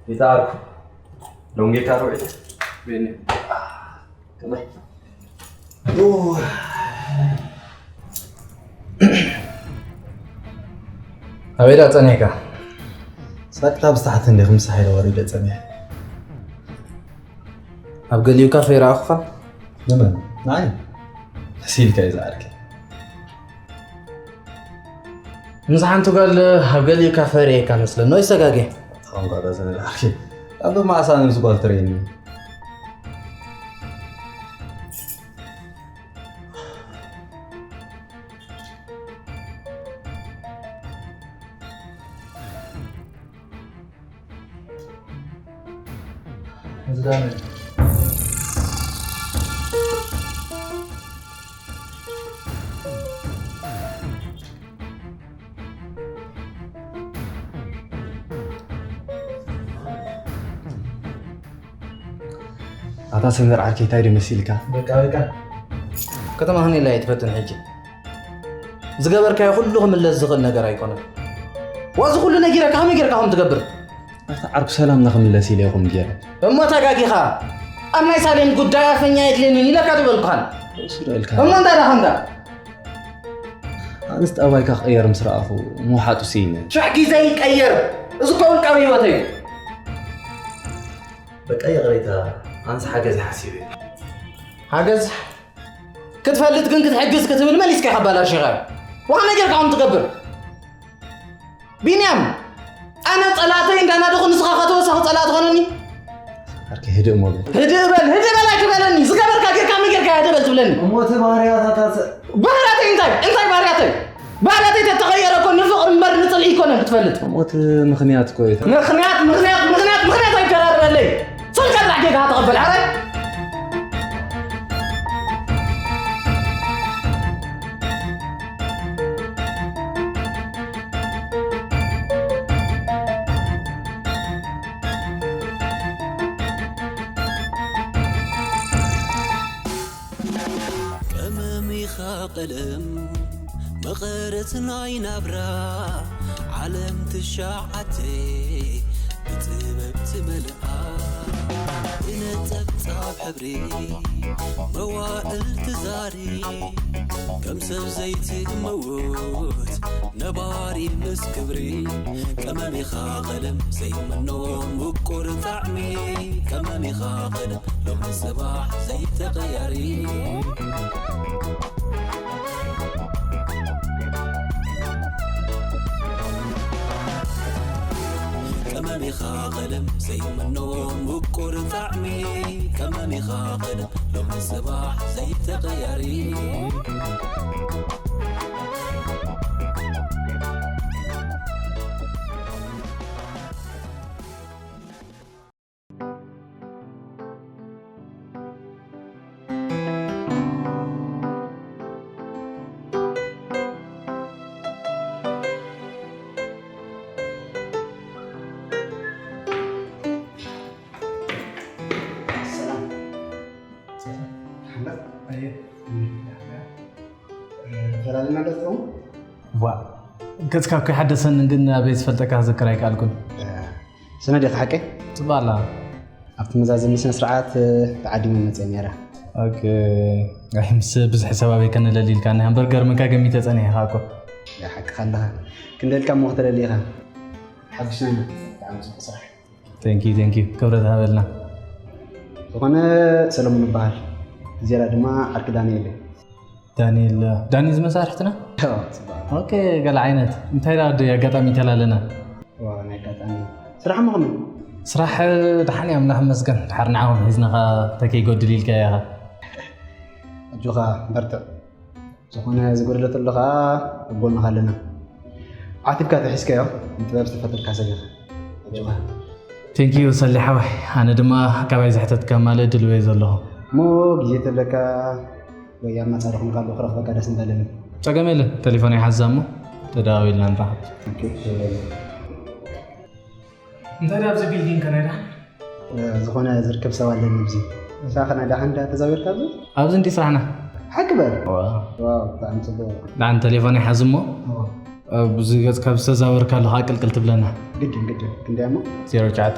ይትዓርኩ። ሎንጌካ ርውዒት። ቤኒ። ከመይ? ኣበይ ደኣ ጸኒሕካ? ሳቅታ ብስታሓት እንዲኹም ሳሒለ ወሪደ ጸኒሐ። ኣብ ገሊኡ ካፈ ይረኣኹኻ? ንመን? ንዓይ? መሲልካ እዩ ዝዓርከይ። ምስ ሓንቲ ጓል ኣብ ገሊኡ ካፈ ርእየካ መስለኒ፣ ወይ ሰጋገ? ተቐንቋጣ ዝነግርካ። ኣብ ማእሳ ንምስ ጓል ትርእየኒ። ኣታ ሰመር ዓርከይ፣ እንታይ ድዩ መሲልካ? በቃ፣ በቃ። ከተማ ኸን ኢላ እየ ትፈትን ሕጂ። ዝገበርካዮ ኩሉ ክምለስ ዝኽእል ነገር ኣይኮነን። ዋዚ ኩሉ ነጊረካ ከመይ ጌርካ ከም ትገብር? ኣታ ዓርኩ ሰላምና ክምለስ ኢለ ይኹም ገይረ። እሞ ተጋጊኻ። ኣብ ናይ ሳሌም ጉዳይ ኣፈኛ የድልየንን ኢለካ ትበልኩኻን። እሱ ዶ ኢልካ? እሞ እንታይ ደኣ ኸንካ? ኣንስ ጠባይካ ክቕየር ምስ ረኣኹ ምውሓጡ ስኢነ። ሽሕ ግዜ ይቀየር። እዚ እኮ ውልቃዊ ህይወተይ እዩ። በቃ ይቕሬታ፣ ኣንስ ሓገዝ ሓሲበ። ሓገዝ? ክትፈልጥ ግን ክትሕግዝ ክትብል መሊስካ ኢኻ ኣባላሺኻዮ። ዋና ጌርካ ከም ትገብር። ቢንያም፣ ኣነ ጸላእተይ እንዳናደኹ ንስኻ ከተወሳኺ ጸላእ ትኾነኒ? ዓርከይ ህድእ እሞ በል። ህድእ በል፣ ህድእ በል ኣይትበለኒ። ዝገበርካ ጌርካ መን ጌርካ ህድእ በል ትብለኒ? እሞ እቲ ባህርያታታ ዘ- ባህርያተይ እንታይ? እንታይ ባህርያተይ? ባህርያተይ ተተቐየረ እኮ ንፍቕሪ እምበር ንጽልኢ ኣይኮነን ክትፈልጥ። እሞ እቲ ምኽንያት እኮ እዩ። ምኽንያት፣ ምኽንያት፣ ምኽንያት፣ ምኽንያት ኣይደራርበለይ። ስልካ ጥራሕ ጌጋ ተቐበል፣ ሓራይ። ቀመም ኢኻ ቀለም መቐረት ናይ ናብራ ዓለም ትሽዓተ ብጥበብ ትመልኣ ብነጠብጣብ ሕብሪ መዋእል ትዛሪ ከም ሰብ ዘይትመውት ነባሪ ምስ ክብሪ ቀመም ኢኻ ቀለም ዘይመኖ ምቁር ጣዕሚ ቀመም ኢኻ ቀለም ሎሚ ጽባሕ ዘይተቐያሪ ቀመም ኢኻ ቀለም ዘይመኖ ምቁር ጣዕሚ ቀመም ኢኻ ቀለም ሎሚ ጽባሕ ዘይተቐያሪ ሰላም። ሰላም። ሓመድ? ኣየ። ፈላሊና ዶ ትኸውን? ዋ፣ ገጽካ እኮ ይሓደሰኒ፣ ግን ኣበይ ዝፈልጠካ ክዝክር ኣይከኣልኩን። ሰነድ ኢኻ ሓቀይ? ጽቡቕ ኣላ። ኣብቲ መዛዘሚ ስነ ስርዓት ተዓዲመ መጽየ ነይረ። ኦኬ። ኣይ፣ ምስ ብዙሕ ሰብ ኣበይ ከነለሊ ኢልካኒ። ሃምበርገር ምንካ ገሚተ ጸኒሐ ኢኻ እኮ። ሓቅኻ ኣለኻ። ክንደልካ እሞ ክተለሊ ኢኻ። ሓጒስና ኢና። ብጣዕሚ ጽቡቕ ስራሕ። Thank you, thank you። ክብረት ሃበልና። ዝኾነ ሰለሙን ይበሃል። እዚኣ ድማ ዓርኪ ዳንኤል እዩ። ዳንኤል፣ ዳኒ እዚ መሳርሕትና? ኣዎ፣ ጽቡቕ። ኦኬ፣ ገለ ዓይነት። እንታይ ደኣ ወዲ ኣጋጣሚ ተላለና? ዋ፣ ናይ ኣጋጣሚ። ስራሕ እሞ ከመይ? ስራሕ ደሓን እዩ፣ ኣምላኽ ይመስገን። ድሓር ንዓኹም ሒዝና ኸኣ እንታይ ከይጎድል ኢልካ ኢኻ። ኣጆኻ፣ በርትዕ። ዝኾነ ዝጎደለ ተሎ ኸኣ ኣብ ጎንኻ ኣለና። ዓቲብካ ተሒዝካዮ፣ ንጥበብ ዝተፈጠርካ ሰብ ኢኻ። ኣጆኻ። Thank you ሰሌ ሓወይ። ኣነ ድማ ካባይ ዝሕተትካ ማለት ድልው እየ ዘለኹ። እሞ ግዜ ተለካ ወይ ኣብ ናጻ ደኹም ካልእ ክረኽበካ ደስ እንዳለኒ። ጸገም የለን። ቴሌፎን ይሓዛ እሞ ተደዋዊልና ንራኸብ። ኦኬ፣ ይውለድ። እንታይ ደኣ ኣብዚ ቢልዲንግ ከናይ ደሓን? እ፣ ዝኾነ ዝርከብ ሰብ ኣለኒ ኣብዚ። ንስኻ ከናይ ደሓን ዳ ተዛዊርካ ኣብዚ? ኣብዚ እንዲ ስራሕና። ሓቂ በል። ዋው። ዋው፣ ብጣዕሚ ጽቡቕ። ደሓን ቴሌፎን ይሓዝ እሞ፣ እዎ። ኣብዚ ገጽ ካብ ዝተዛወርካ ኣለኻ ቅልቅል ትብለና። ግድን፣ ግድን። ክንደይ እሞ? ዜሮ ትሽዓተ።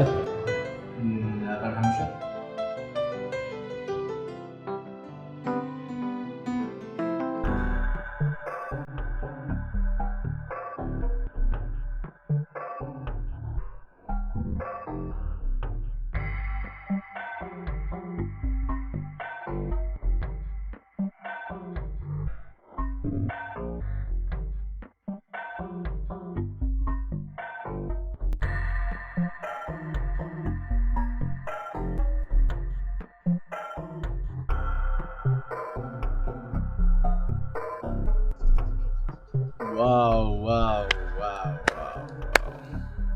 ዋው ዋው ዋው ዋው።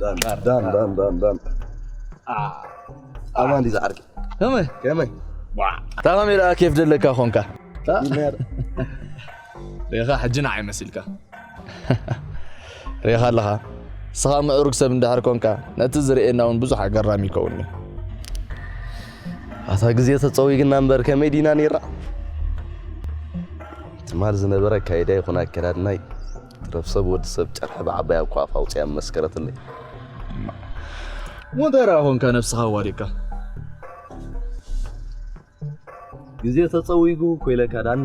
ዳን ዳን ዳን ዳን ዳን አ ኣማን ዲዛ ዓርኪ ከመይ ከመይ ታማሚ ደኣ ኬፍ ደለካ ኾንካ ሪኻ ሕጂ ንዓይ መሲልካ ሪኻ ኣለኻ ስኻ ምዕሩግ ሰብ እንድሕር ኮንካ ነቲ ዝርእየና እውን ብዙሕ ኣገራሚ ይከውንኒ ኣታ ግዜ ተፀዊግና እምበር ከመይ ዲና ነይራ ትማል ዝነበረ ኣካይዳ ይኹን ኣከዳድናይ ትረፍ ሰብ ወዲ ሰብ ጨርሒ ብዓባይ ኣብ ኳፍ ኣውፅያ መስከረትለይ ሞተራ ኾንካ ነብስኻ ዋዲካ ግዜ ተፀዊጉ ኮይለካ ዳኒ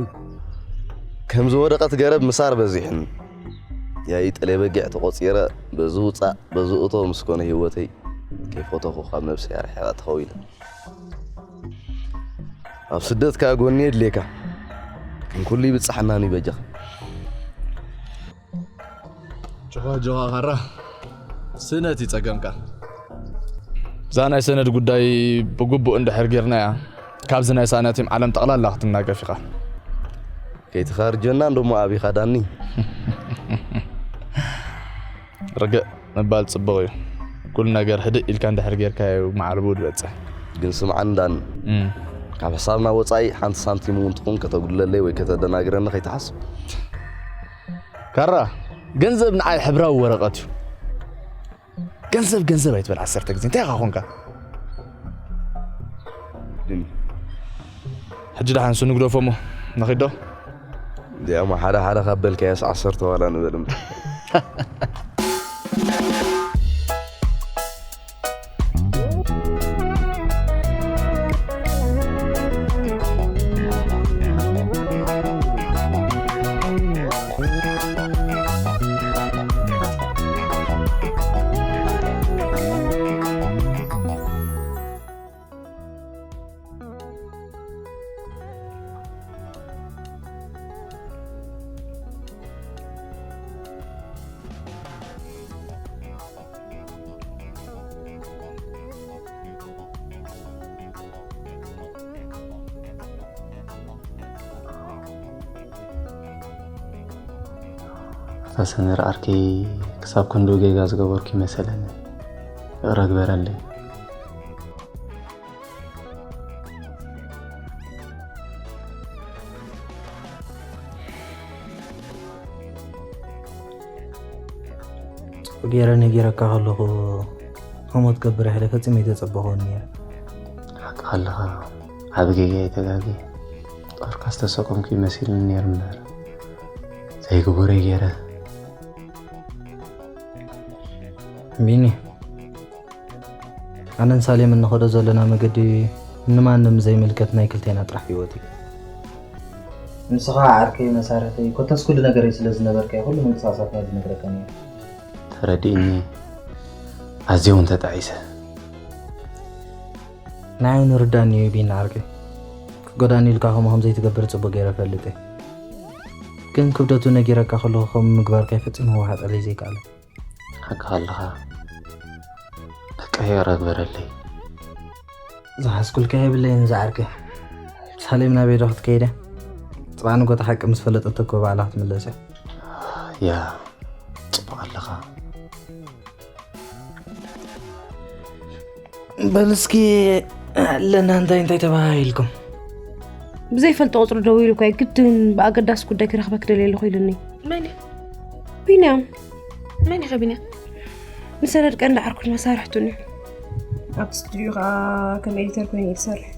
ከም ዝወደቐት ገረብ ምሳር በዚሕን ያይ ጠሌ በጊዕ ተቆፂረ በዚ ውፃእ በዚ እቶ ምስ ኮነ ህይወተይ ከይፈተኹ ካብ ነብሰይ ኣርሒቐ ተኸዊለ ኣብ ስደት ከዓ ጎኒ የድልየካ ግን ኩሉ ይብፃሓናን ይበጃኻ ጆኻ ጆኻ ካራ ስነት ይጸገምካ እዛ ናይ ሰነድ ጉዳይ ብግቡእ እንድሕር ጌርናያ ካብዚ ናይ ሳናቲም ዓለም ጠቕላላ ክትናገፍ ኢኻ ከይትኻርጀና እንደሞ ኣቢኻ ዳኒ ርግእ ምባል ጽቡቕ እዩ ኩሉ ነገር ህድእ ኢልካ እንድሕር ጌርካዮ መዓልቡ ትበጽሕ ግን ስምዓኒ ዳኒ እም። ካብ ሕሳብና ወፃኢ ሓንቲ ሳንቲም እውን ትኹን ከተጉድለለይ ወይ ከተደናግረኒ ከይትሓስብ ካራ ገንዘብ ንዓይ ሕብራዊ ወረቐት እዩ ገንዘብ ገንዘብ ኣይትበል ዓሰርተ ግዜ እንታይ ኢኻ ኾንካ ሕጂ ደሓንሱ ንግደፎ እሞ ንኺዶ እዚኣሞ ሓደ ሓደ ካብ በልካዮስ ዓሰርተ ዋላ ንበል እምበር ኣታ ሰሚር ዓርከይ ክሳብ ክንድኡ ጌጋ ዝገበርኩ ይመሰለኒ ይቕረ ግበረለይ ገይረ ነጊረካ ከለኹ ከምኡ ትገብር ኢለ ፈጺመ ኣይተጸበኹን ነይረ። ሓቅኻ ኣለኻ ዓቢ ጌጋ እየ ተጋግየ። ጦርካ ዝተሰቆምኩ እዩ መሲሉኒ ነይሩ እምበር ዘይግቡረይ ገይረ። ቢኒ፣ ኣነን ሳሌምን ንኸዶ ዘለና መገዲ ንማንም ዘይምልከት ናይ ክልቴና ጥራሕ ህይወት እዩ። ንስኻ ዓርከይ መሳርሕተይ ኮታስ ኩሉ ነገረይ ስለ ዝነበርካዮ ኩሉ ምንቅስቃሳትና ዝነግረካ ነይሩ። ተረዲእኒ ኣዝየ እውን ተጣዒሰ። ንዓይ ንርዳኒ እዩ ቢኒ ዓርከይ። ክትጎዳኒ ኢልካ ከምኡ ከም ዘይትገብር ጽቡቕ ገይረ እፈልጥ እየ። ግን ክብደቱ ነጊረካ ከለኹ ከምኡ ምግባርካ እዩ ፈጺሙ ክወሓጠለይ ዘይከኣለ። ሓቅኻ ኣለኻ። በቃ ይቕረ ግበረለይ። ዝሓዝኩልካ የብለይን ዝዓርከይ። ሳሌም ናበይ ዶ ክትከይደ? ጽባሕ ንጎታ ሓቂ ምስ ፈለጠቶ እኮ ባዕላ ክትምለስ እያ። ያ ጽቡቕ ኣለኻ። በል እስኪ ኣለና እንታይ እንታይ ተባሂልኩም? ብዘይፈልጦ ቁፅሪ ደዊሉ እኳ ግድን ብኣገዳሲ ጉዳይ ክረኽበክ ደልየ ኣለኹ ኢሉኒ። መን እዩ? ቢንያም መን ኢኸ ቢንያም? ንሰነድ ቀንዲ ዓርኩን መሳርሕቱን እዩ። ኣብቲ ስቱዲዮ ከዓ ከም ኤዲተር ኮይኑ እዩ ዝሰርሕ።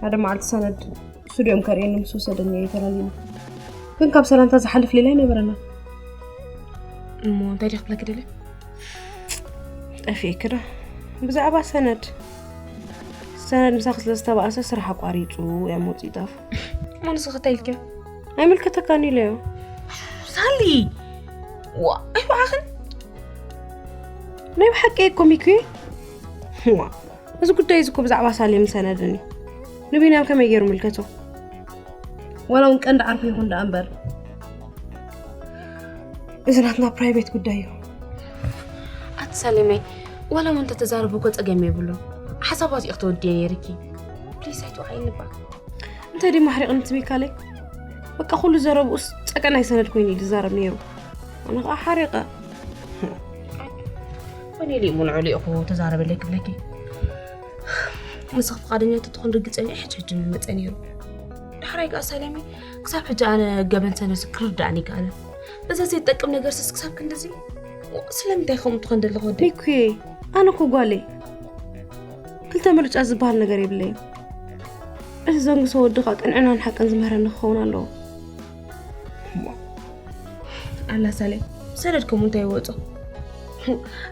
ሓደ መዓልቲ ሰነድ ስቱዲዮም ከርእየኒ ምስ ወሰደኒ እዩ ተላሊና። ግን ካብ ሰላምታ ዝሓልፍ ሌላ ኣይነበረና። እሞ እንታይ ድየ ክብለኪ ደልየ? ጠፊእክ ዶ? ብዛዕባ ሰነድ ሰነድ ምሳኺ ስለ ዝተባእሰ ስራሕ ኣቋሪፁ እያ መፂኡ ይጠፍ እሞ ንስኺ እንታይ ኢልክዮ? ኣይምልከተካን ኢለዮ። ሳሊ ዋ ኣይወዓኽን ናይ ብሓቂ እኮ ሚኩ ዋ እዚ ጉዳይ እዚ እኮ ብዛዕባ ሳሌም ሰነድን እዩ። ንቢንያም ከመይ ገይሩ ምልከቶ? ዋላ እውን ቀንዲ ዓርኩ ይኹን ደኣ እምበር እዚ ናትና ፕራይቬት ጉዳይ እዩ። ኣቲ ሳሌመይ ዋላ እውን እንተተዛረቡ እኮ ፀገም የብሉን። ሓሳባት እዩ ክተወድየ ነይርኪ። ፕሊስ ኣይትውዓይኒ እባ። እንታይ ድዩ ማሕሪቕኒ ትሚካለይ? በቃ ኩሉ ዘረብኡስ ፀቀናይ ሰነድ ኮይኑ እዩ ዝዛረብ ነይሩ። ኣነ ከዓ ሓሪቐ። ወኔሊ እሞ ንዕኡ ኢኹ ተዛረበለይ ክብለኪ። ንስኺ ፍቓደኛ ተትኾን ርግጸኛ ሕጂ ሕጂ ምመጸ ነይሩ። ዳሕራይ ከዓ ሳሌመይ ክሳብ ሕጂ ኣነ ገበን ሰነስ ክርዳእኒ ይከኣለ። በዛ ዘይጠቅም ነገር ስስ ክሳብ ክንድዚ ስለምንታይ ከምኡ ትኾን ዘለኹ ወደይ? ሚኩ፣ ኣነ እኮ ጓለይ ክልተ ምርጫ ዝበሃል ነገር የብለይን። እዚ ዘንግሶ ወዲ ከዓ ቅንዕናን ሓቅን ዝምህረኒ ክኸውን ኣለዎ። ኣላ ሳሌ፣ ሰነድ ከምኡ እንታይ ይወጾ?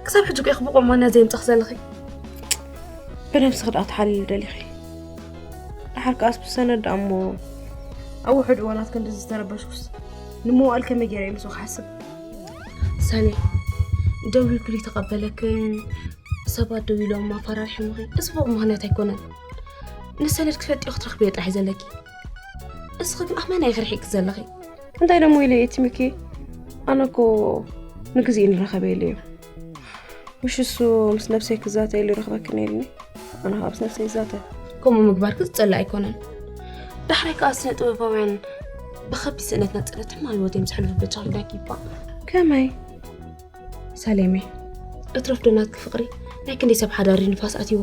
ክሳብ ሕጂ እኮ ኢኺ ብቑም ዋና ዘየምጻኽ ዘለኺ። ብነብስኺ ደኣ ትሓልሊ ደሊኺ። ደሓር ከኣስ ብሰነድ ደኣ እሞ ኣብ ውሑድ እዋናት ክንድዚ ዝተረበሽኩስ ንመዋእል ከመይ ገይረ እየ ምስኡ ክሓስብ? ሳሌ፣ ደዊልኩ ተቐበለክን ሰባት ደው ኢሎም ኣፈራሪሖምኺ። እዚ ብቑም ምኽንያት ኣይኮነን። ንሰነድ ክትፈልጥዮ ክትረኽብዮ ጥራሕ እዩ ዘለኪ። እስኺ ግን ኣመና ኢኺ ርሒቕኪ ዘለኺ። እንታይ ደሞ ኢለ እየ እቲ ሚኪ? ኣነ እኮ ንግዜኡ ንራኸበ ኢለ እየ። ምሽ እሱ ምስ ነብሰይ ክዛተ ኢሉ ይረኽበክን ኢልኒ። ኣነ ከዓ ምስ ነብሰይ ይዛተ። ከምኡ ምግባርኪ ዝጸልእ ኣይኮነን። ዳሕራይ ከዓ ስነ ጥበባውያን ብኸቢድ ስእነት ናብ ጽነት ሕማቕ ህይወት እዮም ዘሕልፉ። በጃኺ ዳኪ ይባእ። ከመይ? ሳሌመይ፣ እትረፍዶ ናትኪ ፍቕሪ ናይ ክንደይ ሰብ ሓዳሪ ንፋስ ኣትይዎ።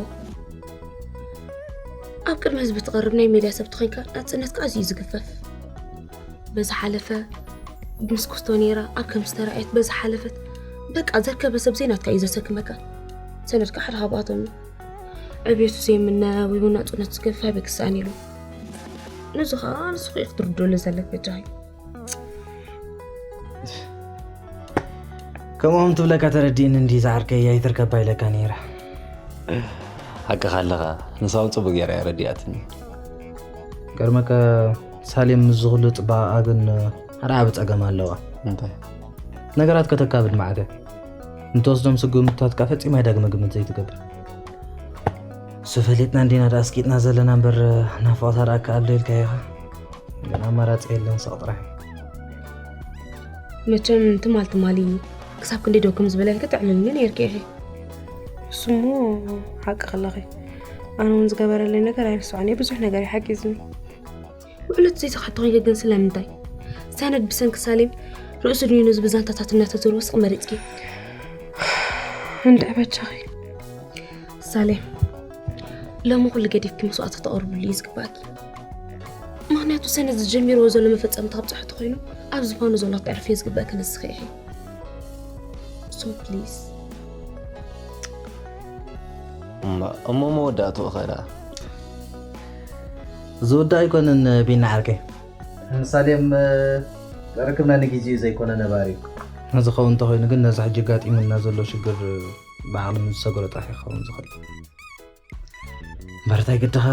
ኣብ ቅድሚ ህዝቢ ትቐርብ ናይ ሜድያ ሰብ ተኾይንካ ናጽነትካ ኣዝዩ እዩ ዝግፈፍ። በዚ ሓለፈ ምስ ኩስቶ ነይራ ኣብ ከም ዝተራእየት በዚ ሓለፈት በቃ ዘርከበ ሰብ ዘይናትካ እዩ ዘሰክመካ። ሰነድካ ሓደ ካብኣቶም እዩ። ዕብየቱ ዘይምነ ወይ እውን ናጽነቱ ዝገፍፍ ኣበይ ክሰኣን ኢሉ። ነዚ ኸኣ ንስኺ ኢኺ ክትርድእሉ ዘለክ በጃኺ። ከምኦም ትብለካ ተረዲእኒ እንዲ ዝዓርከይ ኣይትርከባ ኢለካ ነይረ። ሓቅኻ ኣለኻ፣ ንሳ እውን ጽቡቕ ገይራ እያ ረዲኣትኒ። ገርመካ ሳሌም ምስ ዝኹሉ ጽባቐኣ ግን ሓደ ዓቢ ጸገም ኣለዋ። እንታይ? ነገራት ከተካብድ ማዕገ ንትወስዶም ስጉምትታት ከኣ ፈጺማ ዳግመ ግምት ዘይትገብር። እሱ ፈሊጥና እንዲና ደኣ ኣስቂጥና ዘለና እምበር ናፍቖታ ደኣ ከኣሎ ኢልካ ኢኻ። ግን ኣማራጺ የለን፣ ስቕ ጥራሕ። መቸም ትማል ትማሊ ክሳብ ክንደይ ደው ከም ዝበለልኪ ተዕልልኒ ነይርኪ ኢኺ። እሱሞ ሓቂ ከለኺ ኣነ እውን ዝገበረለይ ነገር ኣይርስዖን እየ። ብዙሕ ነገር እዩ ሓጊዝኒ። ውዕለት ዘይተኻሕቲ ኮይንኪ ግን ስለምንታይ? ሰነድ ብሰንኪ ሳሌም ርእሱ ድዩ ነዚ ብዛንታታት እናተዘርወ ስቕ መሪጽኪ? እንድዒ በጃኺ። ሳሌም ሎሚ ኩሉ ገዲፍኪ መስዋእቲ ተቕርብሉ እዩ ዝግባእኪ። ምኽንያቱ ሰነድ ዝጀሚርዎ ዘሎ መፈጸምታ ክብጽሖ ተኾይኑ ኣብ ዝፋኑ ዘሎ ክትዕርፍዮ ዝግበእኪ ንስኺ ኢኺ። So please። እሞ እሞ መወዳእትኡ ኸ ደኣ? ዝውዳእ ኣይኮነን ቢኒ ዓርከይ። ምሳሌም ርክብና ንግዜኡ ዘይኮነ ነባሪ እዩ። ነዚ ኸውን እንተኾይኑ ግን ነዚ ሕጂ ጋጢሙና ዘሎ ሽግር ብዓቕሊ ምስ ዝሰገሮ ጥራሕ እዩ ክኸውን ዝኽእል። እምበር እንታይ ግድኻ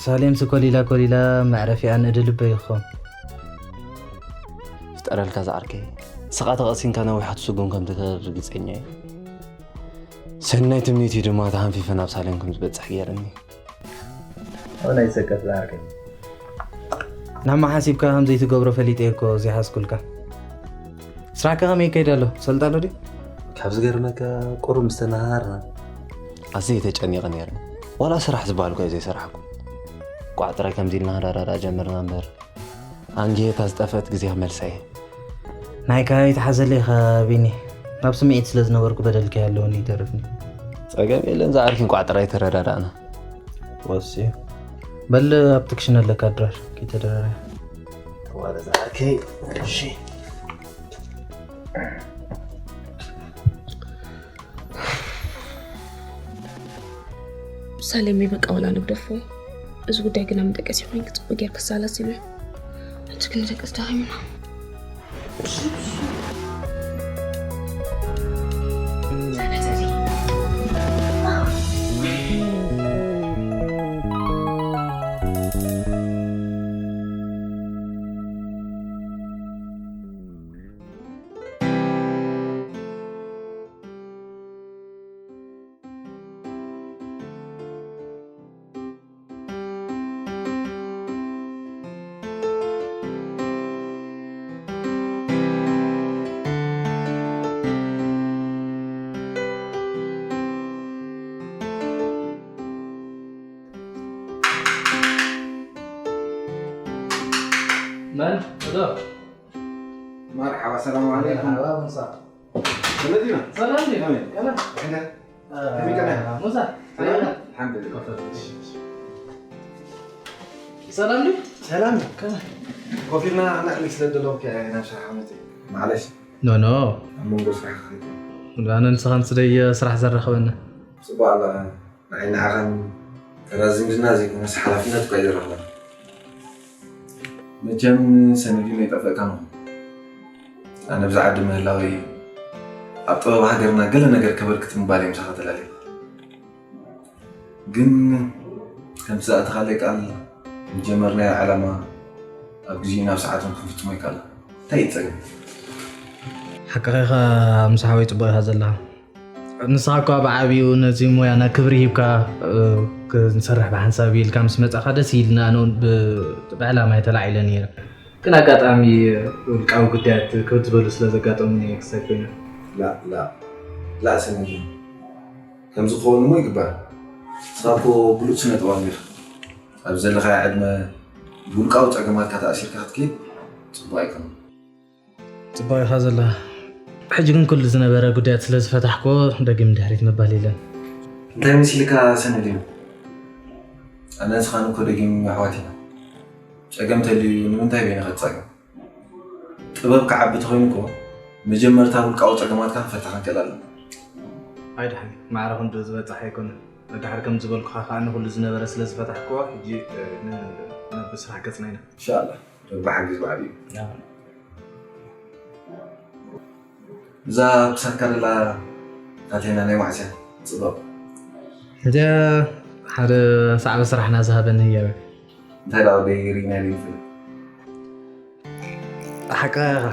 ሳሌምሲ ኮሊላ ኮሊላ መዕረፊኣ ንእዲ ልበይ ይኸውን። ፍጠረልካ ዝዓርከይ፣ ንስኻ ተቐሲንካ ነዊሕ ክትስጉም ከም ትኽእል ርግጸኛ እየ። ሰናይ ትምኒት እዩ ድማ ተሃንፊፈ ናብ ሳሌም ከም ዝበጽሕ ገይርኒ። ኣበይ ሰከት ዝዓርከይ? ናማ ሓሲብካ ከም ዘይትገብሮ ፈሊጠ እኮ ዘይሓዝኩልካ። ስራሕካ ከመይ ይከይድ ኣሎ? ሰልጥ ኣሎ ድዩ? ካብ ዝገርመካ ቁሩብ ምስ ተነሃሃርና። ኣዝየ ተጨኒቐ ነይረ። ዋላ ስራሕ ዝበሃል እኳ ዘይሰራሕኩ። ቋዕ ጥራይ ከምዚ ኢልና ሃዳዳዳ ጀመርና እምበር። ኣንጌታ ዝጠፍአት ግዜ ክመልሳ እየ። ናይካ ይትሓዘለይ ኢኻ ቢኒ። ናብ ስምዒት ስለ ዝነበርኩ በደልካ ኣለወኒ ይተርፍኒ። ጸገም የለን ዝዓርከይ፣ እንቋዕ ጥራይ ተረዳዳእና። ወሲ በል ኣብቲ ክሽነ ኣለካ ድራር ከይተደራረያ። ዋላ ዝዓርከይ። እሺ። ሳሌመይ በቃ ወላ ንግደፎ። እዚ ጉዳይ ግና መደቀሲ ኮይንኪ ጽቡቕ ጌርኪ ኣሰላሲልዮ። ሕጂ ክንደቅስ ደኺምና። መን እዞ? مرحبا، السلام عليكم. مرحبا، مساء. سلام ديما. سلام ديما. أمين. يلا. إحنا. آه، كمي كمان. موسى. سلام. الحمد لله. سلام دي؟ سلام. كمان. ኮፍ ኢልና ንዕልል ስለ ዘለዉ ከ ኢና ስራሕ ዓመት እዩ። ማዕለሽ። ኖ፣ ኖ። ኣብ መንጎ ስራሕ ክኸይድ። ኣነ ንስኻን ስደይ ስራሕ ዘራኸበና። ጽቡቕ ኣላ። ንዓይ ንዓኻን ተራ ዝምድና ዘይኮነስ ሓላፍነት እኳ እዩ ዘራኽበና። መቸም ሰነድዩ ኣይጠፍእካን ኢኹም። ኣነ ብዛ ዓዲ ምህላወይ ኣብ ጥበብ ሃገርና ገለ ነገር ከበርክት ምባል እየ ምሳኻ ተላልየ። ግን ከምቲ ዝኣተኻለይ ቃል ዝጀመርናዮ ዓላማ ኣብ ግዜን ኣብ ሰዓቱን ክንፍጽሞ ኣይከኣልና። እንታይ እዩ ጸገም? ሓቅኻ ኢኻ ምስ ሓወይ ጽቡቕ ኢኻ ዘለኻ። ንስኻ እኳ ብዓብዩ ነዚ ሞያና ክብሪ ሂብካ፣ እ፣ ክንሰርሕ ብሓንሳብ ኢልካ ምስ መጻኻ ደስ ኢልና፣ ኣነ እውን ብ-፣ ብዕላማ እየ ተላዒለ ነይረ። ግን ኣጋጣሚ ውልቃዊ ጉዳያት ክብድ ዝበሉ ስለ ዘጋጠሙኒ እየ ክሳይ ኮይነ። ላ፣ ላ፣ ላ፣ ሰነድ እዩ። ከምዚ ክኸውን እሞ ይግባእ። ንስኻ እኮ ብሉጽ ስነ ጥበባዊ ኢኻ። ኣብ ዘለኻዮ ዕድመ ብውልቃዊ ጸገማትካ ተኣሲርካ ክትከይድ ጽቡቕ ኣይኮነን። ጽቡቕ ኢኻ ዘለኻ። ሕጂ ግን ኩሉ ዝነበረ ጉዳያት ስለ ዝፈታሕክዎ ደጊም ድሕሪት ምባል የለን። እንታይ መሲልካ ሰነድ እዩ? ኣነ ንስኻን እኮ ደጊም ኣሕዋት ኢና። ጸገም ተልዩ ንምንታይ በይንኻ ትጸገም? ጥበብ ክዓቢ ተኾይኑ እኮ መጀመርታ ውልቃዊ ጸገማትካ ክንፈትሕ ክንክእል ኣለና። ኣይ ደሓን፣ ማዕረ ክንዱ ዝበጽሕ ኣይኮነን። ደሓር ከም ዝበልኩኻ ከኣ ንኹሉ ዝነበረ ስለ ዝፈታሕክዎ፣ ሕጂ፣ እ፣ ን-፣ ናብ ስራሕ ገጽና ኢና። ኢንሻኣላህ፣ ረቢ ሓግዝ ብዓቢኡ። እዛ ክሳድካ ደላ ካቴና ናይ መዓስ እያ? ጽቡቕ። እዚኣ ሓደ ሳዕቢ ስራሕና ዝሃበኒ ህያብ እያ። እንታይ ደኣ ወደይ ርኢናዮ ዘይንፈልጥ? ሓቅኻ ኢኻ።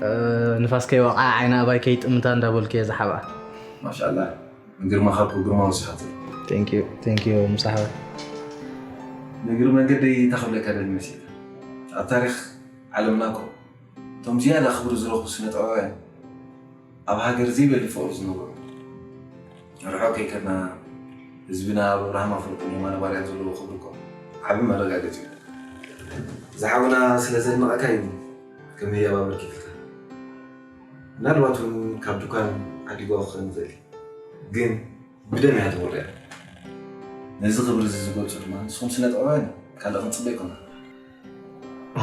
እ፣ ንፋስ ከይወቕዓ ዓይኒ ኣባይ ከይጥምታ እንዳበልኩ እየ ዝሓብኣ። ማሻኣላህ፣ ንግርማኻ እኮ ግርማ ወሲኻቶ። Thank you፣ thank you፣ ምሳሕባ። ንእግሪ መንገደይ እንታይ ክብለካ ደሊ መሲልካ? ኣብ ታሪኽ ዓለምና እኮ እቶም ዝያዳ ክብሪ ዝረኽቡ ስነ ጥበባውያን ኣብ ሃገር ዘይበሊ ፍቕሪ ዝነብሩ። ርሑቕ ከይከድና ህዝብና ኣብ ኣብርሃም ኣፈወርቅን የማነ ባርያን ዘለዎ ክብሪ እኮ ዓቢ መረጋገጺ እዩ። እዚ ሓውና ስለ ዘድነቐካ እዩ ከም ህያብ ኣበርኪትልካ። ምናልባት እውን ካብ ድኳን ዓዲግዋ ክኸውን ይኽእል እዩ። ግን ብደም እያ ተወርያ። ነዚ ክብሪ እዚ ዝገልጹ ድማ ንስኹም ስነ ጥበባውያን ካልእ ክንጽበ ኣይኮናን።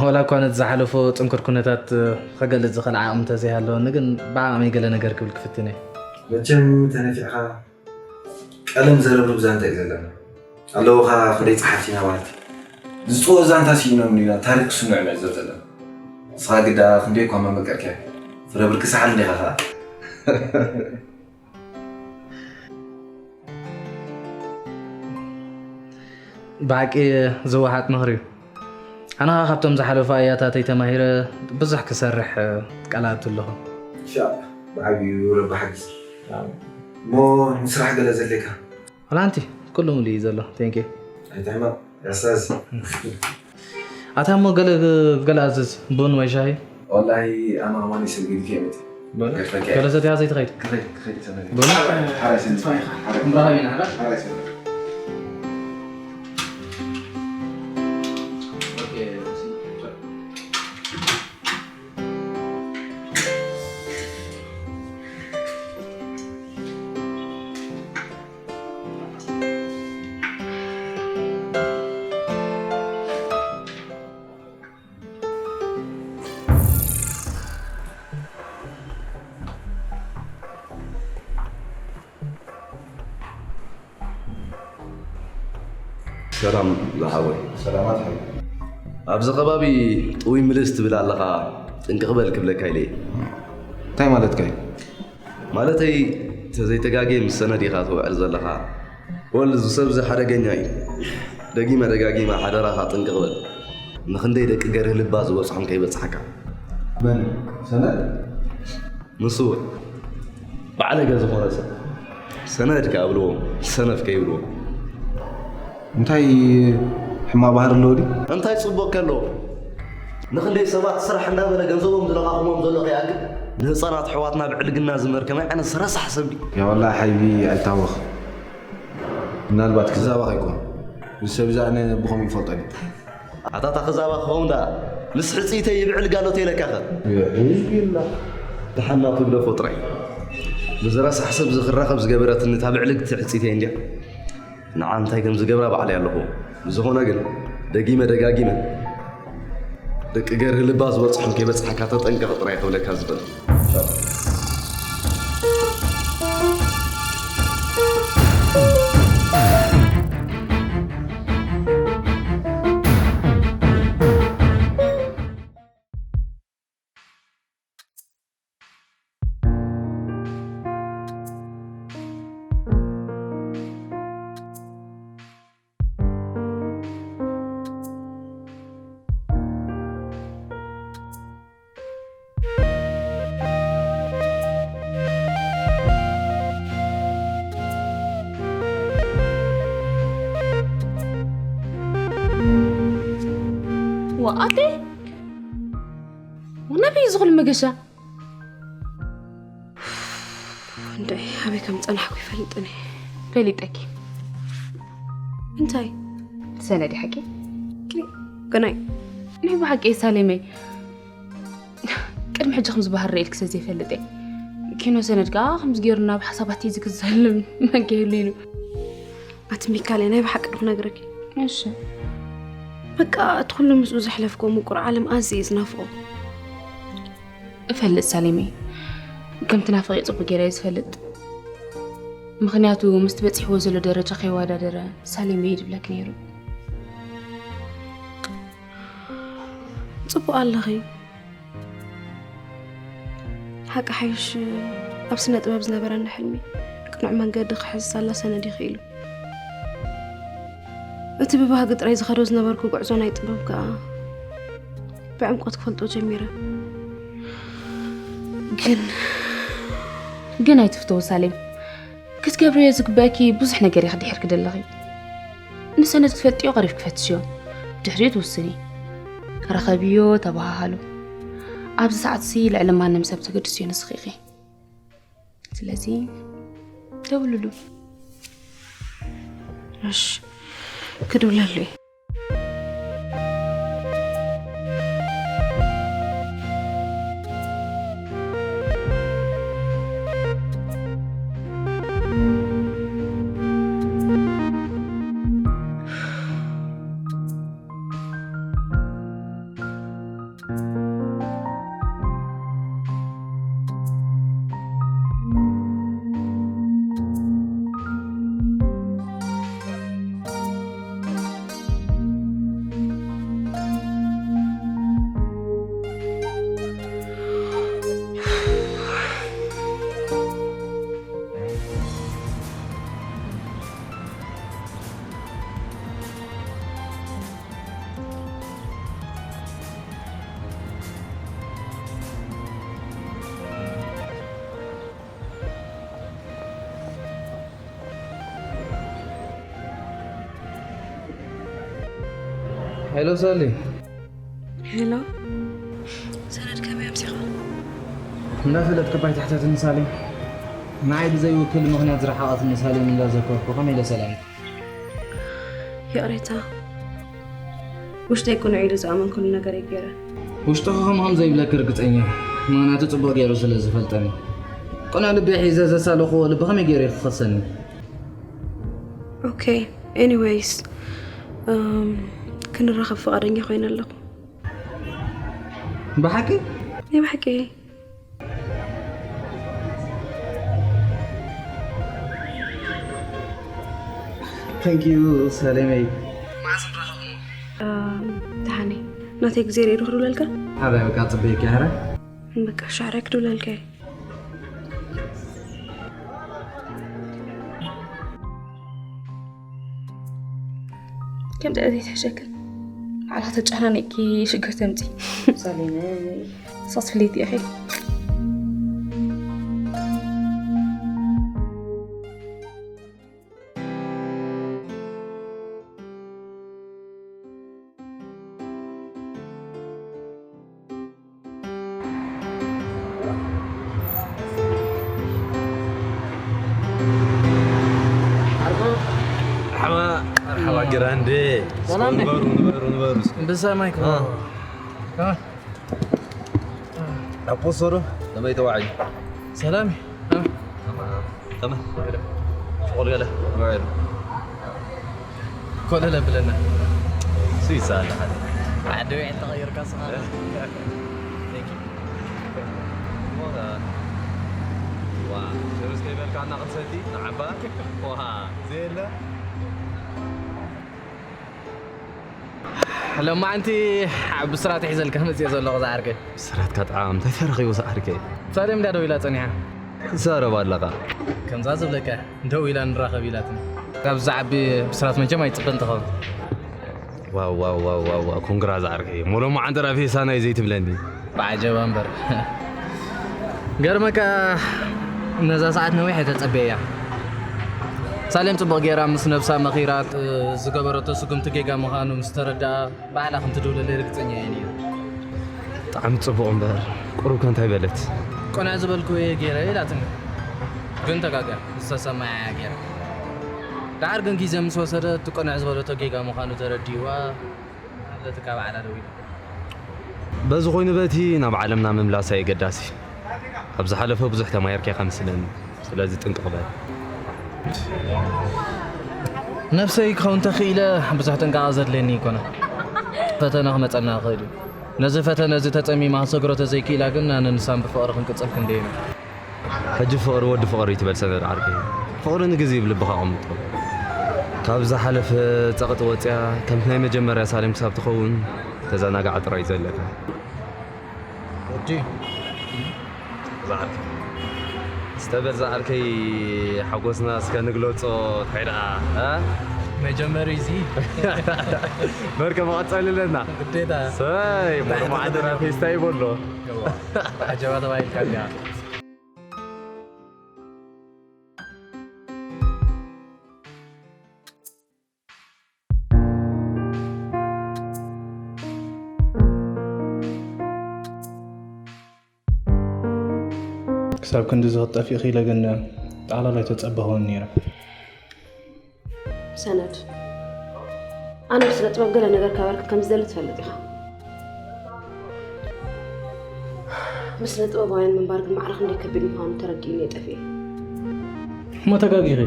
ዋላ እኳ ነቲ ዝሓለፎ ጽንኩር ኩነታት፣ እ፣ ከገልጽ ዝኽእል ዓቕሚ እንተዘይሃለወኒ፣ ግን ብዓቕመይ ገለ ነገር ክብል ክፍትን እየ። መቸም ተነፊዕኻ ቀለም ዘረብርብ ዛንታ እዩ ዘለና። ኣለዉኻ ክንደይ ጸሓፍቲ ኢና በሃልቲ። ዝጽወ ዛንታ ስኢኖም ኢና ታሪኽ ክስንዑ ንዕዘብ ዘለና። ንስኻ ግዳ ክንደይ እኳ መመቀርክያ ፍረ ብርኪ ሰሓል እንዲኻ ኸኣ። ብሓቂ ዝወሓጥ ምኽሪ እዩ። ኣነ ኸኣ ካብቶም ዝሓለፉ ኣያታተይ ተማሂረ ብዙሕ ክሰርሕ ቃል ኣእቱ ኣለኹ። ኢንሻኣላህ፣ ብዓቢኡ ረቢ ሓግዝ። ኣሜን። እሞ ንስራሕ ገለ ዘድልየካ? ዋላ ሓንቲ፣ ኩሉ ሙሉእ እዩ ዘሎ። Thank you። ኣይትሕመቕ፣ ያ ኡስታዝ። ኣታ እሞ ገለ፣ ገለ ኣዝዝ፣ ቡን ወይ ሻሂ? ወላሂ ኣነ ከማን ይሰግድ ከይመጽእ። በል። ከይፈኪ። ገለ ሰትያ ዘይትኸይድ? ክኸይድ፣ ክኸይድ ይሰግድ። በል። ሓራይ ሰንድ። ተስፋ ኢኻ። ሓራይ። ክንራኸብ ኢና፣ ሓራይ። ሓራይ ሰንድ። ኦኬ፣ ሰላም ዝሓወይ። ሰላማት ሓወይ። ኣብዚ ከባቢ ጥውይ ምልስ ትብል ኣለኻ፣ ጥንቅቕ በል ክብለካ ኢለ እየ። እንታይ ማለትካ እዩ? ማለተይ፣ ተዘይተጋግየ ምስ ሰነድ ኢኻ ትውዕል ዘለኻ። ወል፣ እዚ ሰብ እዚ ሓደገኛ እዩ። ደጊመ ደጋጊመ ሓደራኻ ጥንቅቕ በል። ንኽንደይ ደቂ ገርህ ልባ ዝበጽሖም ከይበጽሓካ። መን? ሰነድ? ንሱ እውን ባዕለገ ዝኾነ ሰብ። ሰነድ ከኣ ብልዎም፣ ሰነፍ ከይብልዎም። እንታይ ሕማቕ ባህሪ ኣለዎ ድዩ? እንታይ ጽቡቕ ከለዎ? ንኽንደይ ሰባት ስራሕ እንዳበለ ገንዘቦም ዝለቓቕሞም ዘሎ ከይኣክል፣ ንህጻናት ኣሕዋትና ብዕልግና ዝምህር ከመይ ዓይነት ረሳሕ ሰብ ድዩ? ያ ወላሂ ሓይቢ ኣይታወኽ። ምናልባት ክዛባ ከይኮን። እዚ ሰብ እዚ ኣነ ብኸምኡ ይፈልጦ ድዩ? ኣታ እታ ክዛባ ክኸውን ደኣ፣ ምስ ሕጽይተይ ይብዕል ጋሎት ኢለካኸ? ይዕል ኢላ። ደሓን ናቱ ግደፎ ጥራይ። ብዝረሳሕ ሰብ ዝኽራኸብ ዝገበረትኒ እታ ብዕልግቲ ሕጽይተይ እንድያ። ንዓ እንታይ ከም ዝገብራ ባዕለይ ኣለኹ። ብዝኾነ ግን፣ ደጊመ ደጋጊመ፣ ደቂ ገርሂ ልባ ዝበጽሖም ከይበጽሓካ ተጠንቀቕ ጥራይ ክብለካ ዝኽእል። ወኣቴ ወናበይ እዩ ዝኹሉ መገሻ? እንደ ኣበይ ከም ጸናሕኩ ይፈልጥን እየ። ፈሊጠኪ። እንታይ? ሰነድ ሓቂ ግናይ ናይ ብሓቂ ሳሌመይ ቅድሚ ሕጂ ከም ዝበሃር ርእልክ ስለ ዘይፈልጥ እየ። ኪኖ ሰነድ ከዓ ከምዚ ገይሩ ናብ ሓሳባት እዩ ዝክዘልም መገይሉ ኢሉ። ኣቲ ሚካሌ ናይ ብሓቂ ዶ ክነግረኪ? እሺ በቃ እቲ ኩሉ ምስኡ ዘሕለፍኮ ምቁር ዓለም ኣዝየ እየ ዝናፍቆ። እፈልጥ ሳሌመይ፣ ከምቲ ናፈቂ ጽቡቅ ገይረ እየ ዝፈልጥ። ምክንያቱ ምስቲ በጺሕዎ ዘሎ ደረጃ ከይወዳደረ ሳሌመይ እዩ ዝብለክ ነይሩ። ጽቡቅ ኣለኺ። ሓቂ ሓይሽ ኣብ ስነ ጥበብ ዝነበረኒ ሕልሚ ቅኑዕ መንገዲ ክሕዝ ሳላ ሰነድ ይኽኢሉ። እቲ ብባህጊ ጥራይ ዝኸዶ ዝነበርኩ ጉዕዞ ናይ ጥበብ ከኣ ብዕምቆት ክፈልጦ ጀሚረ። ግን ግን ኣይትፍተው ሳሌም፣ ክትገብርዮ ዝግበእኪ ብዙሕ ነገር ኢኺ ድሒርኪ ዘለኺ። ንሰነድ ክትፈልጥዮ ቀሪብኪ ፈትሽዮ፣ ድሕሪኡ ትውስኒ። ርኸብዮ፣ ተበሃሃሉ። ኣብዚ ሰዓትሲ ልዕሊ ማንም ሰብ ተገድስዮ ንስኺ ኢኺ። ስለዚ ደውልሉ። እሺ ክድውለሉ እየ። ሄሎ ሳሊ። ሄሎ ሰነድ ከመይ ኣምሲኻ? እንዳፈለጥካ ባይታሕታትኒ ሳሊ። ንዓይ ብዘይውክል ምኽንያት ዝረሓቐትኒ ሳሊ እንዳዘከርኩ ከመይ ኢለ ሰላም? ይቕሬታ ውሽጠይ ቅኑዕ ኢሉ ዝኣመንኩሉ ነገር እየ ገይረ። ውሽጥኻ ከምኡ ከም ዘይብለኪ ርግፀኛ፣ ምኽንያቱ ፅቡቕ ገይሩ ስለ ዝፈልጠኒ። ቅኑዕ ልቢ ሒዘ ዘሳለኽዎ ልቢ ከመይ ገይሩ እዩ ክኸሰኒ? ኦኬ ኤኒዌይስ ክንራኸብ ፍቓደኛ ኮይነ ኣለኹ። ብሓቂ? ናይ ብሓቂ Thank you ሰሌመይ። ደሓነይ ናተይ ግዜ ርእዩ ክድውለልካ። ሓራይ በቃ ጽበየኪ ሕራይ። በቃ ሻዕረ ክድውለልካ እየ። ከምዚ ዘይትሕሸክን ባዕልኻ ተጨናኒቕኪ ሽግር ተምፂ። ሰሌመይ ሳስ ፍለይቲ ኢኺ። መርሓባ መርሓባ ግራንዴ። ሰላም ዲኻ? ንበሩ ንበሩ ንበሩ እስኪ። ብሰማይ ክብሮ። ኣቦ ሶሮ፣ ከመይ ተዋዒሉ? ሰላም። ከመይ? ከመይ? ሽቑል ገለ? ከመይ ውዒሉ? ኮለል ኣብለና። እሱ ይሰኣል ሓደ። ዓዲ ውዒል ተቐይርካ ስኻ። Thank you። እሞ፣ ዋ፣ ሽሩስ ከይበልካና ክንሰቲ ንዓባ? ዋ፣ ዘየለ? ሎማዓንቲ ብስራት ሒዘልካ መፅየ ዘለኹ ዝዓርከይ። ብስራትካ ጣዕም እንታይ ተረኺቡ ዝዓርከይ? ሳሌም እንዳ ደው ኢላ ፀኒሓ። ትዛረብ ኣለኻ። ከምዛ ዝብለካ ደው ኢላ ንራኸብ ኢላትኒ። ካብ ዝዓቢ ብስራት መቸም ኣይፅበን ትኸውን። ዋው ዋው ዋው ዋው ዋው፣ ኮንግራ ዝዓርከይ። ሞ ሎማዓንቲ ራፌሳ ናይ ዘይትብለኒ። ብዓጀባ እምበር። ገርመካ ነዛ ሰዓት ነዊሕ እየ ተጸበየያ። ሳሌም ጽቡቕ ገይራ ምስ ነብሳ መኺራ፣ እ፣ ዝገበረቶ ስጉምቲ ጌጋ ምዃኑ ምስ ተረድኣ፣ ባዕላ ከም ትድውለለይ ርግጸኛ እየ ነይረ። ብጣዕሚ ጽቡቕ እምበር፣ ቁሩብ ከ እንታይ በለት? ቅኑዕ ዝበልክዎ እየ ገይረ ኢላትኒ። ግን ተጋግያ፣ ዝተሰማዓያ ገይራ። ደሓር ግን ግዜ ምስ ወሰደ፣ እቲ ቅኑዕ ዝበለቶ ጌጋ ምዃኑ ተረዲእዋ፣ ማለት ካብ ዓላ ደው ኢላ። በዚ ኮይኑ በቲ ናብ ዓለምና ምምላስ ኣየገዳሲ። ኣብ ዝሓለፈ ብዙሕ ተማሂርካ ኢኻ መስለኒ። ስለዚ ጥንቅቕ በል። ነብሰይ ክኸውን ተኽኢለ ብዙሕ ጥንቃቐ ዘድልየኒ ኣይኮነን። ፈተነ ክመጸና ይኽእል እዩ። ነዚ ፈተነ እዚ ተጸሚማ ክሰግሮ ተዘይክኢላ ግን ኣነ ንሳን ብፍቕሪ ክንቅጽል ክንደይ ኢና። ሕጂ ፍቕሪ ወዲ ፍቕሪ እዩ ትበል ሰነድ ዓርከይ። ፍቕሪ ንግዜ ኣብ ልብኻ ኣቐምጦ። ካብ ዝሓለፈ ጸቕጢ ወጺኣ ከምቲ ናይ መጀመርያ ሳሌም ክሳብ ትኸውን ተዘናጋዕ ጥራይ እዩ ዘለካ። ወዲ። ዝዓርከይ። እስተ በል ዝዓርከይ ሓጎስና እስከ ንግለጾ እንታይ ደኣ፣ እ? መጀመሪ እዚ። በርከ መቐጸሊ ኣለና። ግዴታ። ሰይ፣ እንታይ ሞሎ ማዕደራ ተደረገ? ፌስታ ይበሎ። እዋ፣ ዓጀባ ተባሂልካ እንዲያ። ክሳብ ክንድዚ ክትጠፍኢ ኢለ ግን ጠቕላላ ኣይተጸበኹን ነይረ። ሰነድ፣ ኣነ ብስነ ጥበብ ገለ ነገር ከበርክት ከም ዝደሊ ትፈልጥ ኢኻ። ብስነ ጥበባውያን ምንባር ግን ማዕረ ክንደይ ከቢድ ምዃኑ ተረዲእኒ እየ ጠፊኤ። እሞ ተጋጊኺ።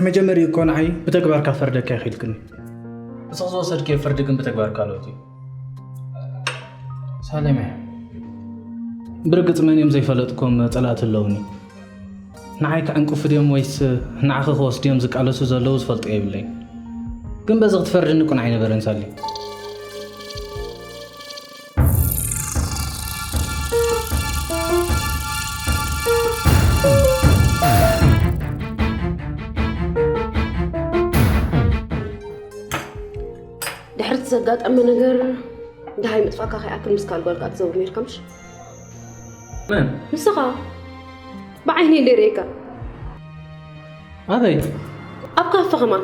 መጀመሪኡ እኮ ንዓይ ብተግባርካ ፈርደካ ኢኺ ኢልክኒ። ንስኺ ዝወሰድክዮ ፍርዲ ግን ብተግባር ካልኦት እዩ። ሳሌመ፣ ብርግጽ መን እዮም ዘይፈለጥኩም ጸላእቲ ኣለውኒ። ንዓይ ክዕንቅፉ ድዮም ወይስ ንዓኺ ክወስዱ እዮም ዝቃለሱ ዘለዉ ዝፈልጦ የብለይን። ግን በዚ ክትፈርድኒ ቅኑዕ ኣይነበረን ሳሌ። ድሕሪ እቲ ዘጋጠመ ነገር ደሃይ ምጥፋእካ ከይኣክል ምስ ካልእ ጓል ከኣ ትዘውር ነይርካ ምሽ? መን? ንስኻ። ብዓይነይ እንደ ርእየካ። ኣበይ? ኣብ ካፈ ከማን።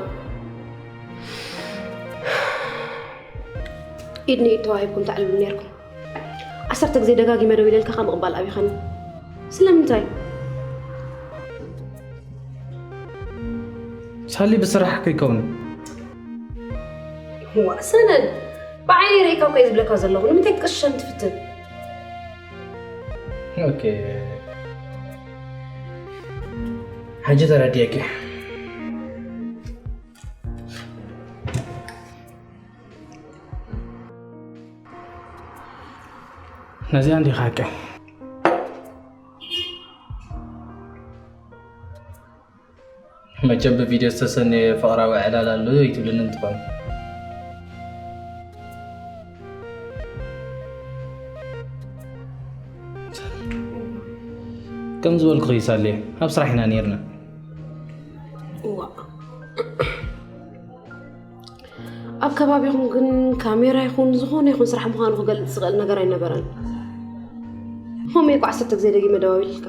ኢድ ንኢድ ተዋሂብኩም ተዕልሉ ነይርኩም። ዓሰርተ ግዜ ደጋጊመ ደው ኢለልካ ከኣ ምቕባል ኣቢኻኒ። ስለምንታይ? ሳሊ ብስራሕ ከይከውን። ዋእ ሰነድ፣ ብዓይነይ ርኢካ እኮ እየ ዝብለካ ዘለኹ። ንምንታይ ክትቅሸን ትፍትን? ኦኬ። ሕጂ ተረዲኤኪ። ነዚኣ እንዲኻ ሓቂ። መቸም ብቪድዮ ዝተሰነየ ፍቕራዊ ዕላል ኣሎ ይትብልኒ እንትኾን። ከም ዝበልኩኺ ሳሌ፣ ኣብ ስራሕ ኢና ነይርና። እዋ። ኣብ ከባቢኹም ግን ካሜራ ይኹን ዝኾነ ይኹን ስራሕ ምዃኑ ክገልጽ ዝኽእል ነገር ኣይነበረን። ከምኡ እኮ ዓሰርተ ግዜ ደጊመ ደዋዊልልካ።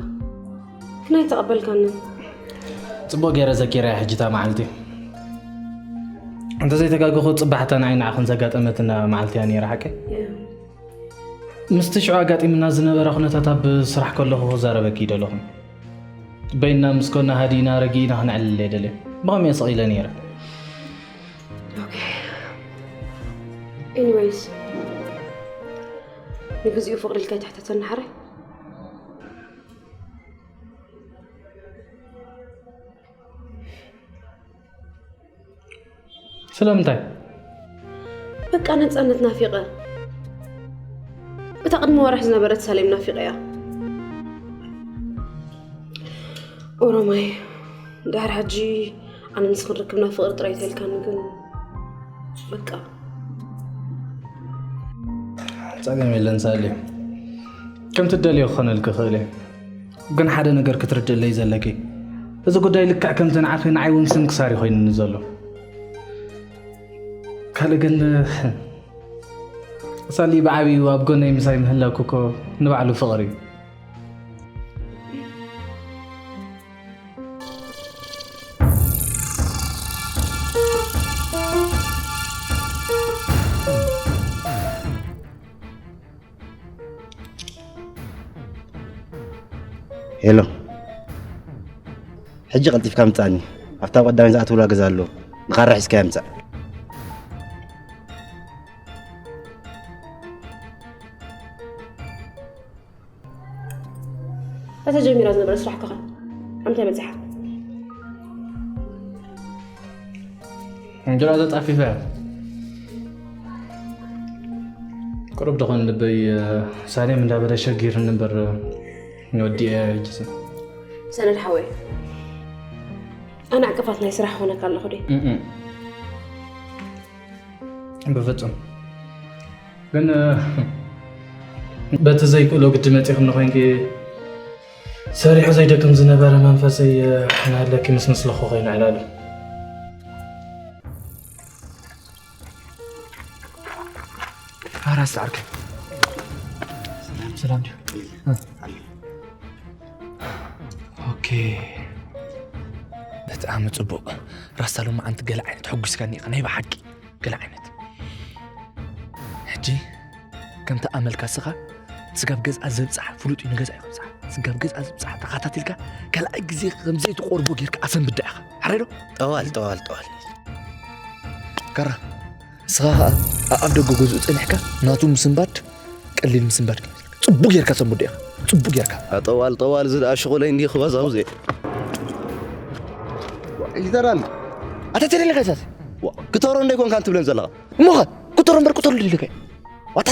ግን ኣይተቐበልካንን። ጽቡቕ ገይረ ዘኪረያ ሕጂ እታ መዓልቲ። እንተዘይተጋገኹ ጽባሕ እታ ንዓይ ንዓኽን ዘጋጠመትና መዓልቲ እያ ነይራ፣ ሓቀይ? ምስቲ ሽዑ ኣጋጢምና ዝነበረ ኩነታት ኣብ ስራሕ ከለኹ ክዛረበኪ ይደለኹ። በይንና ምስ ኮና ሃዲና ረጊእና ክነዕልል እየ ደልየ። ብኸምኡ እየ ስቕ ኢለ ነይረ። ኦኬ። Anyways, ንግዚኡ ፍቕሪ ኢልካ ኣይትሕተተኒ ሓራይ። ስለምንታይ? በቃ ነፃነት ናፊቐ። እታ ቅድሚ ወርሒ ዝነበረት ሳሌም ናፊቐ እያ። ኦሮማይ፣ ድሕሪ ሕጂ ኣነ ንስኺ ርክብና ፍቕሪ ጥራይ ተልካኒ ግን በቃ። ጸገም የለን ሳሌም፣ ከም ትደልዮ ክኾነልኪ ይኽእል እየ። ግን ሓደ ነገር ክትርድእለይ ዘለኪ፣ እዚ ጉዳይ ልክዕ ከምቲ ንዓኺ ንዓይ እውን ስንክሳር እዩ ኮይኑኒ ዘሎ። ካልእ ግን ሳሊ ብዓብዩ ኣብ ጎነይ ምሳይ ምህላውኪ እኮ ንባዕሉ ፍቕሪ እዩ። ሄሎ፣ ሕጂ ቀልጢፍካ ምጻኒ። ኣብታ ቀዳማይ ዝኣትውላ ገዛ ኣሎ፣ ንኻራ ሒዝካያ ምጻእ። እታ ጀሚራ ዝነበረ ስራሕ ከ ኣምታይ በጺሓ? እንጀራ ተጣፊፈ። ቅሩብ ደኾን ልበይ ሳሌም እንዳበለ ሸጊር ነበር። ወዲኤ ሕጂ ሰነድ ሓወይ፣ ኣነ ዕቅፋት ናይ ስራሕ ኾነካ ኣለኹ ዶ? እም። ብፍጹም። ግን በቲ ዘይክእሎ ግዲ መጺኽኒ ኮይንኪ፣ ሰሪሑ ዘይደክም ዝነበረ መንፈሰይ ናለኪ ምስ ምስለኹ ኮይነ ዕላሉ። ኣራስ ዓርከይ፣ ሰላም ሰላም ድዩ? ኦኬ፣ ብጣዕሚ ጽቡቕ። ራስታ ሎማዓንቲ ገለ ዓይነት ተሐጒስካኒ ኢኻ ናይ ብሓቂ። ገለ ዓይነት። ሕጂ ከምቲ ኣመልካ ስኻ ስጋብ ገዝኣ ዘብጽሓ ፍሉጥ እዩ ንገዛ ይኸብጽሓ። ስጋብ ገዝኣ ዘብጽሓ ተኻታቲልካ ካልኣይ ግዜ ከም ዘይትቆርቦ ጌርካ ኣሰንብዳ ኢኻ። ሓራይ ዶ? ጠዋል ጠዋል ጠዋል። ከራ ንስኻ ኸኣ ኣብ ኣፍ ደገ ገዝኡ ጸኒሕካ ናቱ ምስንባድ ቀሊል ምስንባድ ክመስለካ። ጽቡቅ ጌርካ ሰንብዶ ኢኻ። ጽቡቅ ጌርካ። ጠዋል ጠዋል ዝድኣ ሽቑለይ እንዲዩ ክበዛው ዘይ ይዘራን ኣታ ተደለካ ይዛት ክትሮ እንደ ኮንካ እንትብለን ዘለኻ እሞኸ ክትሮ እምበር ክትሮ ድልካ ኣታ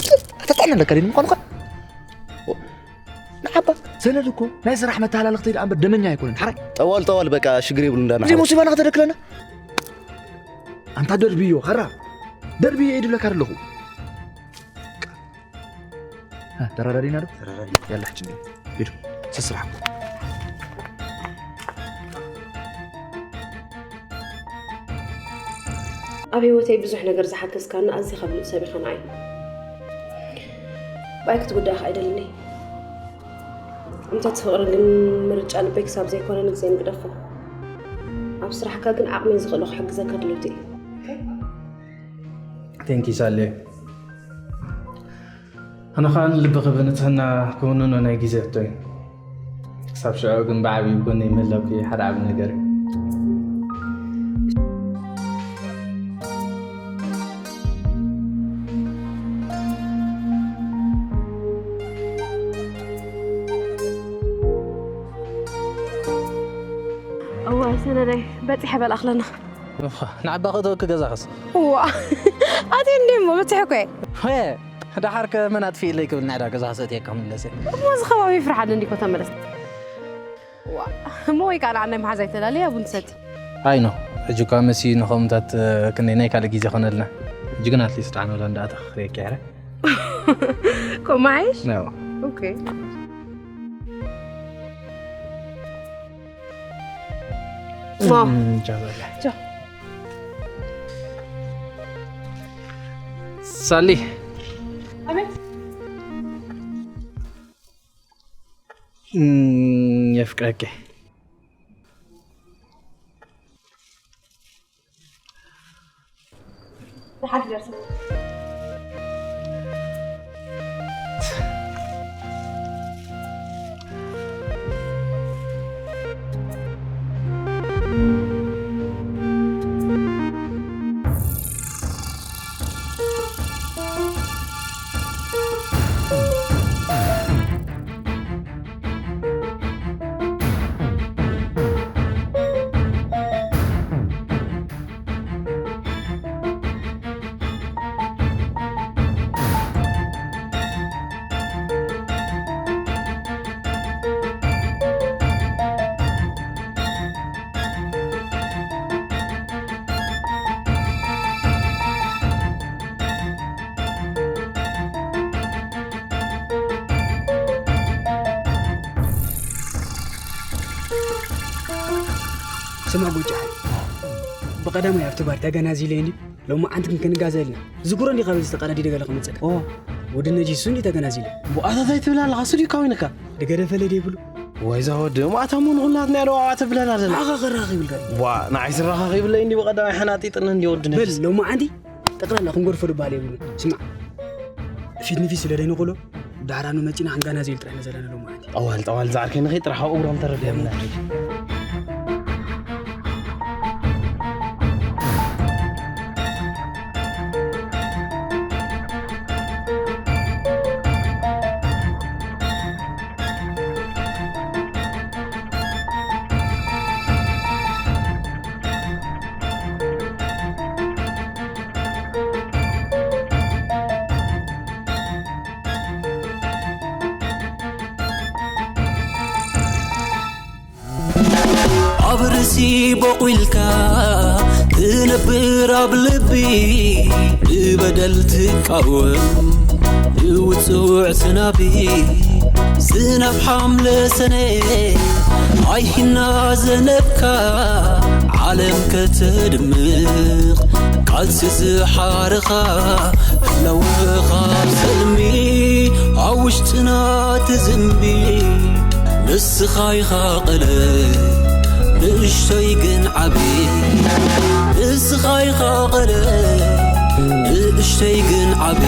ጥዕና ኣለካ ድን ምዃኑኻ ንዓባ ሰነድ እኮ ናይ ስራሕ መተሃላለኽቲ ኢዳ እምበር ደመኛ ኣይኮነን ሓራይ ጠዋል ጠዋል በቃ ሽግር የብሉ እንዳና እዚ ሙሲባ ንኸተደክለና ኣንታ ደርብዮ ኸራ ደርብዮ ኢድብለካ ኣለኹ ተራዳዲና ዶ ተራዳዲ ያላ ሕጂ ሂዱ ስስራሕ ኣብ ህይወተይ ብዙሕ ነገር ዝሓገዝካኒ ኣዝኻ ብሉጽ ሰብ ኢኻ ንዓይ። ብኣይ ክትጉዳእ ከኣ ኣይደልን እየ። እምተት ፍቕሪ ግን ምርጫ ልበይ ክሳብ ዘይኮነ ንግዜ ንግደፎ። ኣብ ስራሕካ ግን ዓቕመይ ዝኽእሎ ክሕግዘካ ድልውቲ እየ። ቴንኪ ሳሌ። ኣነ ኸኣ ንልብኺ ብንጽህና ክውንኖ ናይ ግዜ ሕቶ እዩ። ክሳብ ሽዑ ግን ብዓብዩ ጎነይ ምህላውኪ ሓደ ዓቢ ነገር እዩ። እዋይ ሰነደይ በጺሐ በል ኣኽለና። ንዓባ ክእተወኪ ገዛኽስ ዋ ኣትየ እንዲ እሞ በጺሐ እኮ እየ። ሄ፣ ደሓርከ መን ኣጥፊእለይ ክብል ናይ ዕዳ ገዛ ክሰእትየካ ክምለስ እየ። እሞ እዚ ከባቢ ይፍርሓኒ እንዲኮ ተመለስ። ዋ እሞ ወይ ከዓ ንዓናይ መሓዛ ይተላለየ ቡን ትሰቲ። ኣይ ኖ፣ ሕጂ እኳ መሲ ንኸምታት ክንደይ ናይ ካልእ ግዜ ኾነልና። ሕጂ ግን ኣትሊስት ዓመላ እንዳኣተኽ ክርእየኪ ሕረ። ኮማይሽ? ያው። ኦኬ። ዋ። ቻው። ሳሊ። ኣቤት። እም፣ የፍቅረኪ። ስማ ጎጃ፣ ብቐዳማይ ኣብቲ ባር ተገናዚለ እንዲ ሎማዓንቲ ክንጋዘ ኢልና። ዝጉሮ እንዲ ካብ ዝተቐዳዲ ደገለ ክመጸካ። ኦ። ወዲ ነጂ እሱ እንዲ ተገናዚለ። ቡኣታታይ ትብል ኣለኻ፣ እሱ ድዩ ካዊንካ? ደገደፈለ ደይብሉ። ወይ እዛ ወዲ፣ እሞ ኣታ እሞ ንኹላትና ኢያ ደዋዋ ትብለና ዘላ። ንዓኻ ከራኺ ይብልካ። ዋ፣ ንዓይ ዝራኻኺ ይብለይ እንዲ ብቐዳማይ ሓናጢጥኒ እንዲ ወዲ ነጂ። በል፣ ሎማዓንቲ ጠቕላላ ክንጎርፎ ድበሃል የብሉን። ስማዕ፣ ፊት ንፊት ስለ ደይንኽእሎ፣ ዳሕራኑ መጺና ክንጋናዘየሉ ጥራሕ ኢና ዘለና ሎማዓንቲ። ጠዋል፣ ጠዋል፣ ዝዓርከይ ንኸይድ ጥራሕ ኣብኡ እግሮም ተረፍ የብልና። ኣብ ርእሲ ቦቑልካ ትነብር ኣብ ልቢ፣ ንበደል ትቃወም ንውጹዕ ዝናቢ፣ ዝናብ ሓምለ ሰነ ኣይሂና ዘነብካ፣ ዓለም ከተድምቕ ቃልሲ ዝሓረኻ፣ ኣለወኻ ኣብ ሰልሚ ኣብ ውሽጥና ትዝንቢ። ንስኻ ኢኻ ቀለ ንእሽተይ ግን ዓቢ፣ ንስኻ ኢኻ ቀለ ንእሽተይ ግን ዓቢ።